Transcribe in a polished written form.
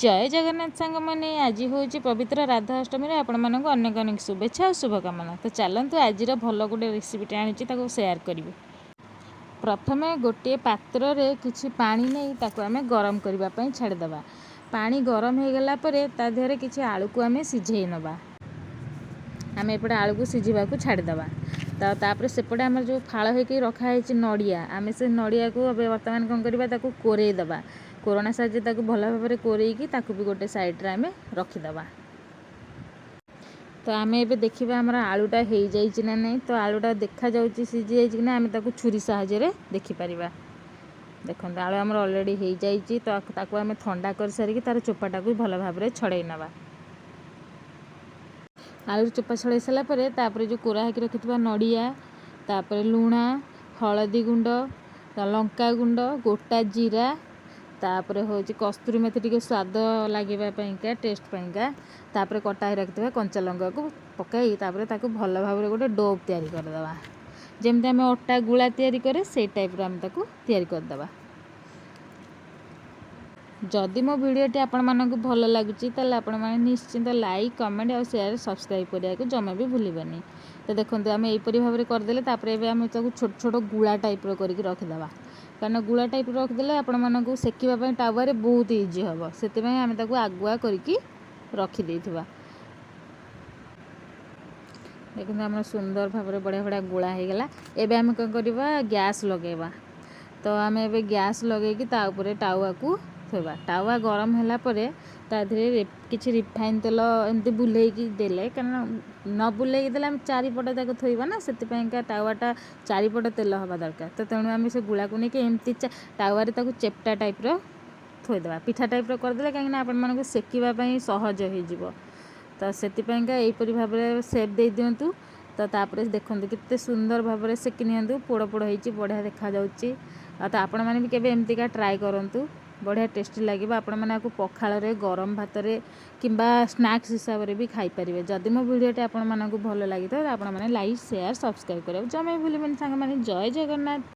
ଜୟ ଜଗନ୍ନାଥ ସାଙ୍ଗମାନେ, ଆଜି ହେଉଛି ପବିତ୍ର ରାଧା ଅଷ୍ଟମୀରେ ଆପଣମାନଙ୍କୁ ଅନେକ ଅନେକ ଶୁଭେଚ୍ଛା ଆଉ ଶୁଭକାମନା। ତ ଚାଲନ୍ତୁ, ଆଜିର ଭଲ ଗୋଟେ ରେସିପିଟେ ଆଣିଛି, ତାକୁ ସେୟାର କରିବି। ପ୍ରଥମେ ଗୋଟିଏ ପାତ୍ରରେ କିଛି ପାଣି ନେଇ ତାକୁ ଆମେ ଗରମ କରିବା ପାଇଁ ଛାଡ଼ିଦେବା। ପାଣି ଗରମ ହେଇଗଲା ପରେ ତା ଦେହରେ କିଛି ଆଳୁକୁ ଆମେ ସିଝେଇ ନେବା। ଆମେ ଏପଟେ ଆଳୁକୁ ସିଝିବାକୁ ଛାଡ଼ିଦେବା। ତ ତାପରେ ସେପଟେ ଆମର ଯେଉଁ ଫାଳ ହେଇକି ରଖାହେଇଛି ନଡ଼ିଆ, ଆମେ ସେ ନଡ଼ିଆକୁ ଏବେ ବର୍ତ୍ତମାନ କ'ଣ କରିବା? ତାକୁ କୋରେଇ ଦେବା। କୋରଣା ସାହାଯ୍ୟରେ ତାକୁ ଭଲ ଭାବରେ କୋରେଇକି ତାକୁ ବି ଗୋଟେ ସାଇଡ଼୍ରେ ଆମେ ରଖିଦେବା। ତ ଆମେ ଏବେ ଦେଖିବା ଆମର ଆଳୁଟା ହେଇଯାଇଛି ନା ନାହିଁ। ତ ଆଳୁଟା ଦେଖାଯାଉଛି ସିଝି ଯାଇଛି କି ନା, ଆମେ ତାକୁ ଛୁରୀ ସାହାଯ୍ୟରେ ଦେଖିପାରିବା। ଦେଖନ୍ତୁ, ଆଳୁ ଆମର ଅଲରେଡ଼ି ହେଇଯାଇଛି। ତ ତାକୁ ଆମେ ଥଣ୍ଡା କରିସାରିକି ତା'ର ଚୋପାଟାକୁ ଭଲ ଭାବରେ ଛଡ଼େଇ ନେବା। ଆଳୁର ଚୋପା ଛଡ଼େଇ ସାରିଲା ପରେ ତାପରେ ଯେଉଁ କୋରା ହେଇକି ରଖିଥିବା ନଡ଼ିଆ, ତାପରେ ଲୁଣ, ହଳଦୀ ଗୁଣ୍ଡ, ଲଙ୍କା ଗୁଣ୍ଡ, ଗୋଟା ଜିରା, ତାପରେ ହେଉଛି କସ୍ତୁରୀ ମେଥି ଟିକେ ସ୍ୱାଦ ଲାଗିବା ପାଇଁକା, ଟେଷ୍ଟ ପାଇଁକା, ତାପରେ କଟା ହେଇ ରଖିଥିବା କଞ୍ଚା ଲଙ୍କାକୁ ପକାଇ ତାପରେ ତାକୁ ଭଲ ଭାବରେ ଗୋଟେ do ତିଆରି କରିଦେବା। ଯେମିତି ଆମେ ଅଟା ଗୁଳା ତିଆରି କରେ, ସେଇ ଟାଇପ୍ର ଆମେ ତାକୁ ତିଆରି କରିଦେବା। ଯଦି ମୋ ଭିଡ଼ିଓଟି ଆପଣମାନଙ୍କୁ ଭଲ ଲାଗୁଛି, ତାହେଲେ ଆପଣମାନେ ନିଶ୍ଚିନ୍ତ ଲାଇକ୍, କମେଣ୍ଟ ଆଉ ସେୟାର, ସବସ୍କ୍ରାଇବ୍ କରିବାକୁ ଜମା ବି ଭୁଲିବେନି। ତ ଦେଖନ୍ତୁ, ଆମେ ଏହିପରି ଭାବରେ କରିଦେଲେ। ତାପରେ ଏବେ ଆମେ ତାକୁ ଛୋଟ ଛୋଟ ଗୁଳା ଟାଇପ୍ର କରିକି ରଖିଦେବା, କାରଣ ଗୁଳା ଟାଇପ୍ର ରଖିଦେଲେ ଆପଣମାନଙ୍କୁ ସେକିବା ପାଇଁ ତାୱାରେ ବହୁତ ଇଜି ହେବ। ସେଥିପାଇଁ ଆମେ ତାକୁ ଆଗୁଆ କରିକି ରଖିଦେଇଥିବା। ଦେଖନ୍ତୁ, ଆମର ସୁନ୍ଦର ଭାବରେ ବଢ଼ିଆ ବଢ଼ିଆ ଗୁଳା ହେଇଗଲା। ଏବେ ଆମେ କ'ଣ କରିବା? ଗ୍ୟାସ୍ ଲଗାଇବା। ତ ଆମେ ଏବେ ଗ୍ୟାସ୍ ଲଗାଇକି ତା ଉପରେ ତାୱାକୁ ଥୋଇବା। ତାୱା ଗରମ ହେଲା ପରେ ତା ଦେହରେ କିଛି ରିଫାଇନ୍ ତେଲ ଏମିତି ବୁଲେଇକି ଦେଲେ, କାରଣ ନ ବୁଲେଇକି ଦେଲେ ଆମେ ଚାରିପଟେ ତାକୁ ଥୋଇବା ନା, ସେଥିପାଇଁକା ତାୱାଟା ଚାରିପଟେ ତେଲ ହେବା ଦରକାର। ତ ତେଣୁ ଆମେ ସେ ଗୁଳାକୁ ନେଇକି ଏମିତି ତାୱାରେ ତାକୁ ଚେପ୍ଟା ଟାଇପ୍ର ଥୋଇଦେବା, ପିଠା ଟାଇପ୍ର କରିଦେଲେ, କାହିଁକିନା ଆପଣମାନଙ୍କୁ ସେକିବା ପାଇଁ ସହଜ ହେଇଯିବ। ତ ସେଥିପାଇଁକା ଏହିପରି ଭାବରେ ସେପ୍ ଦେଇ ଦିଅନ୍ତୁ। ତ ତାପରେ ଦେଖନ୍ତୁ, କେତେ ସୁନ୍ଦର ଭାବରେ ସେକି ନିଅନ୍ତୁ। ପୋଡ଼ ପୋଡ଼ ହେଇଛି, ବଢ଼ିଆ ଦେଖାଯାଉଛି। ଆଉ ତ ଆପଣମାନେ ବି କେବେ ଏମିତିକା ଟ୍ରାଏ କରନ୍ତୁ, ବଢ଼ିଆ ଟେଷ୍ଟି ଲାଗିବ। ଆପଣମାନେ ଆକୁ ପଖାଳରେ, ଗରମ ଭାତରେ କିମ୍ବା ସ୍ନାକ୍ସ ହିସାବରେ ବି ଖାଇପାରିବେ। ଯଦି ମୋ ଭିଡ଼ିଓଟି ଆପଣମାନଙ୍କୁ ଭଲ ଲାଗିଥିବ, ଆପଣମାନେ ଲାଇକ୍, ସେୟାର, ସବସ୍କ୍ରାଇବ୍ କରିବାକୁ ଜମା ବି ଭୁଲିବେନି ସାଙ୍ଗମାନେ। ଜୟ ଜଗନ୍ନାଥ।